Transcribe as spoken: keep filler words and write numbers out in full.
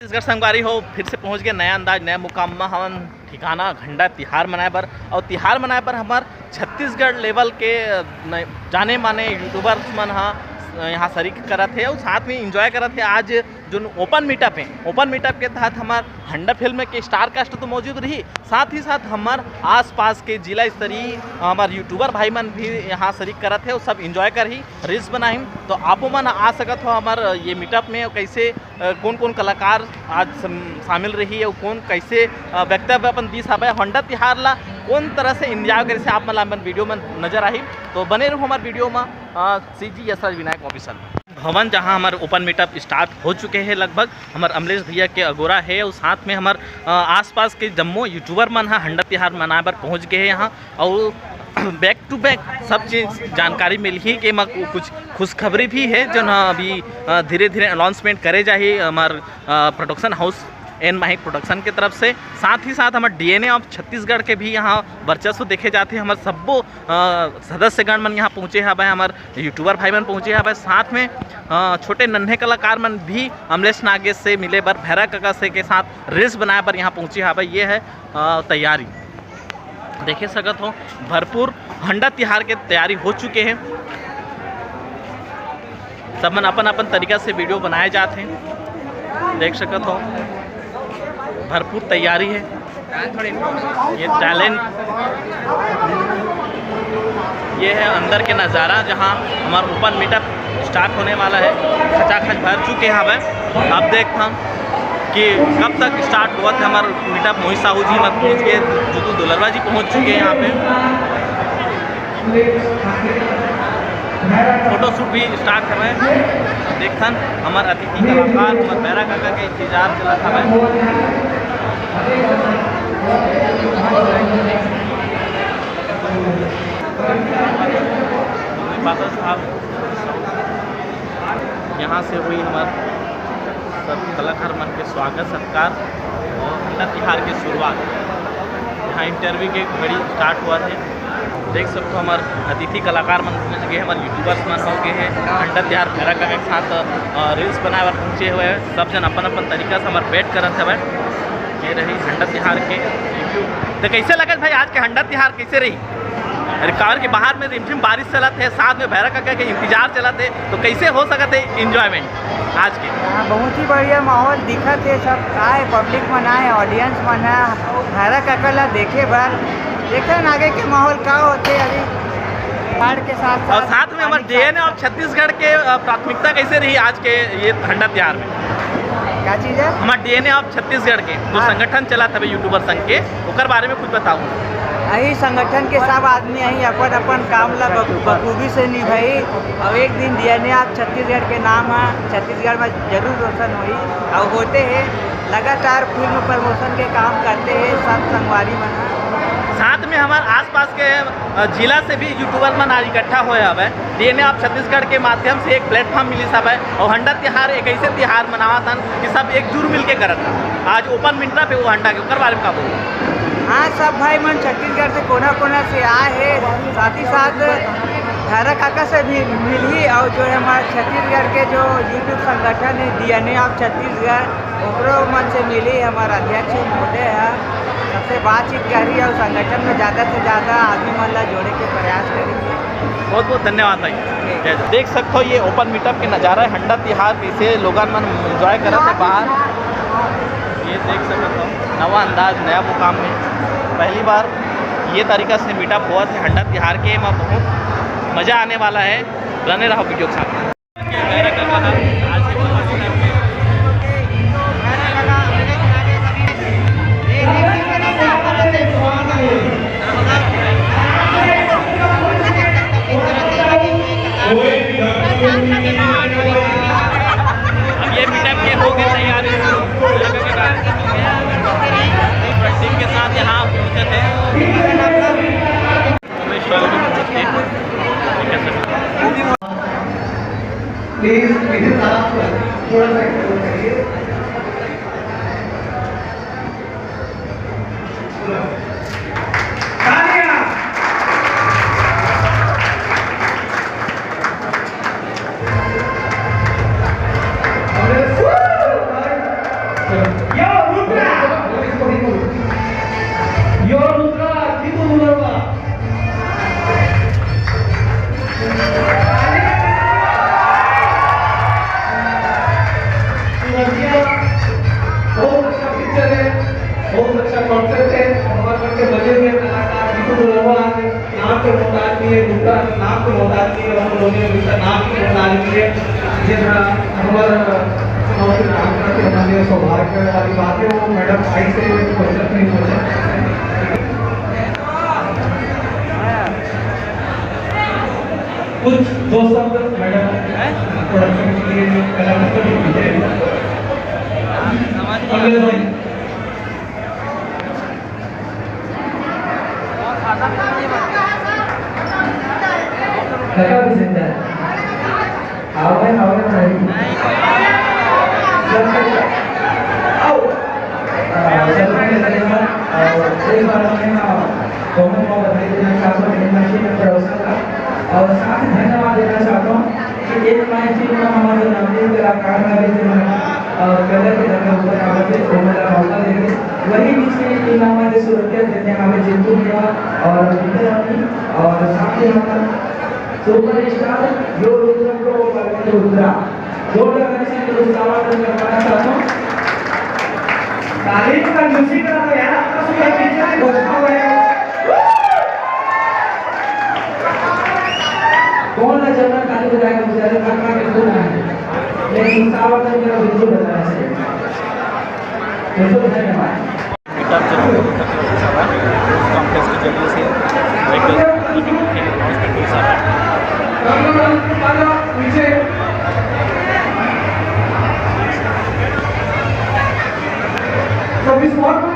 छत्तीसगढ़ संगवारी हो, फिर से पहुंच गए नया अंदाज, नया मुकाम में। हमन ठिकाना हंडा तिहार मनाए बर, और तिहार मनाए बर हमर छत्तीसगढ़ लेवल के, अ, न-, जाने माने यूट्यूबर्स मन हा, अ, यहाँ शरीक करत हे और साथ में एंजॉय करत हे। आज जो ओपन मीटअप है, ओपन मीटअप के तहत हमर हंडा फिल्म के स्टार कास्ट तो मौजूद रही, साथ ही साथ हमर आसपास के जिला स्तरीय हमर यूट्यूबर भाई मन भी यहाँ शरीक करत हे और सब एंजॉय करही, रील्स बनाही। तो आपो मन आ सकत हो हमर ये मीटअप में, कैसे अ, कौन-कौन कलाकार आज सम-, शामिल रही अउ कौन कैसे, अ, वक्तव्य अपन दीस हवय, हंडा तिहार ला कौन तरह से एंजॉय करे से आप मन ला अपन वीडियो में नजर आही। तो बने रहू हमार वीडियो में। अ, सीजी यशराज विनायक ऑफिशियल भवन, जहां हमार ओपन मीटअप स्टार्ट हो चुके हैं लगभग। हमार अमलेश भैया के अगोरा है और साथ में हमार, अ, आसपास के जम्मो यूट्यूबर मन ह हंडा तिहार मनाए बर पहुंच गए हैं यहाँ। और बैक टू बैक सब चीज जानकारी मिलही कि एमा कु-, कुछ खुशखबरी भी है, जो ना अभी, अ, धीरे-धीरे अनाउंसमेंट करे जाही हमार, अ, प्रोडक्शन हाउस एन माहिक प्रोडक्शन के तरफ से। साथ ही साथ हमार डीएनए ऑफ छत्तीसगढ़ के भी यहाँ वर्चस्व देखे जाते हैं। हमार सब्बो, अ, सदस्यगण मन यहाँ पहुँचे हवय, हमार यूट्यूबर भाई मन पहुँचे हवय, साथ में, अ, छोटे नन्हे कलाकार मन भी अमलेश नागेश से मिले बर, भैरा काका से के साथ रील्स बनाए बर यहाँ पहुँचे हवय। ये है, अ, तैयारी। देखे सकत हो, भरपूर हंडा तिहार के तैयारी हो चुके हैं। सब मन अपन अपन तरीका से वीडियो बनाए जात हैं, देख सकत हो, भरपूर तैयारी है। ये टैलेंट, ये है अंदर के नज़ारा, जहाँ हमारा ओपन मीटअप स्टार्ट होने वाला है। खचाखच भर चुके हैं हवय। अब देखथन कि कब तक स्टार्ट होवत है हमार मीटअप। मोहित साहू जी मत पहुँच गए, जुगू दुलरवा जी पहुँच चुके हैं यहाँ पे। फोटोशूट भी स्टार्ट हवय। देखथन हमार अतिथि कलाकार हमार भैरा काका के इंतजार चलत हवय। बादल साहब यहाँ से हुई हमार सब कलाकार मन के स्वागत सत्कार और हंडा तिहार के शुरुआत। यहाँ इंटरव्यू के घड़ी स्टार्ट हुआ थे। देख सकते हो हमार अतिथि कलाकार मन पहुँच गए, हमार यूट्यूबर्स मन हो गए हैं, हंडा तिहार भैरा काका के साथ, अ, रील्स बनाए बर पहुँचे हुए हैं। सब जन अपन अपन तरीका से हमार वेट करत हवय। ये रही हंडा तिहार के रिव्यू। तो कैसे लगत भाई आज के हंडा तिहार, कैसे रही? अरे, काबर के बाहर में रिमझिम बारिश चलत है, साथ में भैरा काका के इंतजार चलत है, तो कैसे हो सकत है एंजॉयमेंट आज के? हाँ, बहुत ही बढ़िया माहौल दिखत है, सब आए, पब्लिक मन आए, ऑडियंस मन है, भैरा काका ला देखे बर। देखन आगे के माहौल का होते अभी। बाढ़ के साथ और साथ साथ में हमारे पानी के साथ डीएनए ऑफ छत्तीसगढ़ के, अ, प्राथमिकता कैसे रही आज के ये हंडा तिहार में? क्या चीज है? हमार डीएनए ऑफ छत्तीसगढ़ के जो हाँ। संगठन चलत हवे यूट्यूबर संघ के, ओकर बारे में कुछ बताओ। यही संगठन के सब आदमी यही अपन अपन काम ला बख-, बखूबी से निभाई, और एक दिन डीएनए ऑफ छत्तीसगढ़ के नाम है छत्तीसगढ़ में जरूर रोशन होई, और होते हैं। लगातार फिल्म प्रमोशन के काम करते हैं सब संगवारी मन। साथ में हमार आसपास के, अ, जिला से भी यूट्यूबर मन आज इकट्ठा होए हवे। डीएनए ऑफ छत्तीसगढ़ के माध्यम से एक प्लेटफॉर्म मिलिस हवे और हंडा तिहार एक ऐसे तिहार मनावत हन कि सब एकजुट मिलके करत हन। आज ओपन मीटअप हे वो हंडा के, ओकर बारे में का बोलबो? हाँ, सब भाई मन छत्तीसगढ़ से कोना कोना से आए हे, साथ ही साथ भैरा काका से भी मिलही और जो है हमारे छत्तीसगढ़ के जो यूट्यूब संगठन है डीएनए ऑफ छत्तीसगढ़, ओकरो मन से मिली, हमार अध्यक्ष महोदय ह सबसे बातचीत करही और संगठन में ज्यादा से ज्यादा आदमी मन ला जोड़े के प्रयास करही। बहुत बहुत धन्यवाद भाई। जय जय। देख सकते हो ये ओपन मीटअप के नज़ारा है, हंडा तिहार कैसे लोगन मन एंजॉय करत है बाहर। ये देख सकते हो नवा अंदाज, नया मुकाम में पहली बार ये तरीका से मीटअप हुआ है हंडा तिहार के, एमा बहुत मज़ा आने वाला है। बने रहो वीडियो के साथ। अब ये मीटअप के हो गए तैयारी, टीम के साथ यहाँ पहुँचे थे। प्लीज पीछे तरफ थोड़ा सा एक्सप्लोर करिए। तालियां। यो रुद्रा, यो रुद्रा, जीतू दुलरुआ। सुरतिया, बहुत अच्छा पिक्चर है, बहुत अच्छा कॉन्सेप्ट है। हमारे सबके बजे हुए कलाकार जीतू दुलरुआ आज नाम के मोहताज नहीं है, रुद्रा नाम के मोहताज नहीं है, और उन्होंने रुद्रा नाम के मोहताज नहीं है। ये थोड़ा हमारा, हमारे नाम का हमारे सौभाग्य वाली बात है। वो मैडम आई से क्वेश्चन नहीं पूछा। कुछ दो शब्द मैडम प्रोडक्शन के लिए कलाकार को भी दीजिए। अगले भाई। लगा भी जिंदा है। आवे, आवे भाई। जब तक आओ। अ, जब तक लगे हो, अ, एक बार मैं, अ, बहुत बहुत बधाई देना चाहता हूँ, इन मशीन प्रोडक्शन का। और साथ ही धन्यवाद देना चाहता हूँ कि एक मशीन में हमारे नामी कलाकार हवे, जो है, अ, कला के धंधा ऊपर आवे थे, वो मेरा मौका देंगे। वही बीच में एक नाम है, जो सुरतिया देने हमें जीतू भैया और विद्या रानी और साथ ही हमारा सुपरस्टार जो रुद्र को वो करके रुद्रा। जोरदार ताली से रुद्रा का स्वागत करना चाहता हूँ। ताली का music का तो यार, आपका सुपर पिक्चर में घोषणा हुआ है। कौन है जब मैं ताली बजाएगा, मुझे ज्यादा थकना बिल्कुल नहीं है, लेकिन उत्साह और मेरा बिल्कुल बजाना चाहिए। बिल्कुल, धन्यवाद। मीटअप जो है वो करते हुए सब है, उस कॉम्प्लेक्स के जरिए से एक मीटिंग रखेंगे, उस पर कोई सब है। तो इस वक्त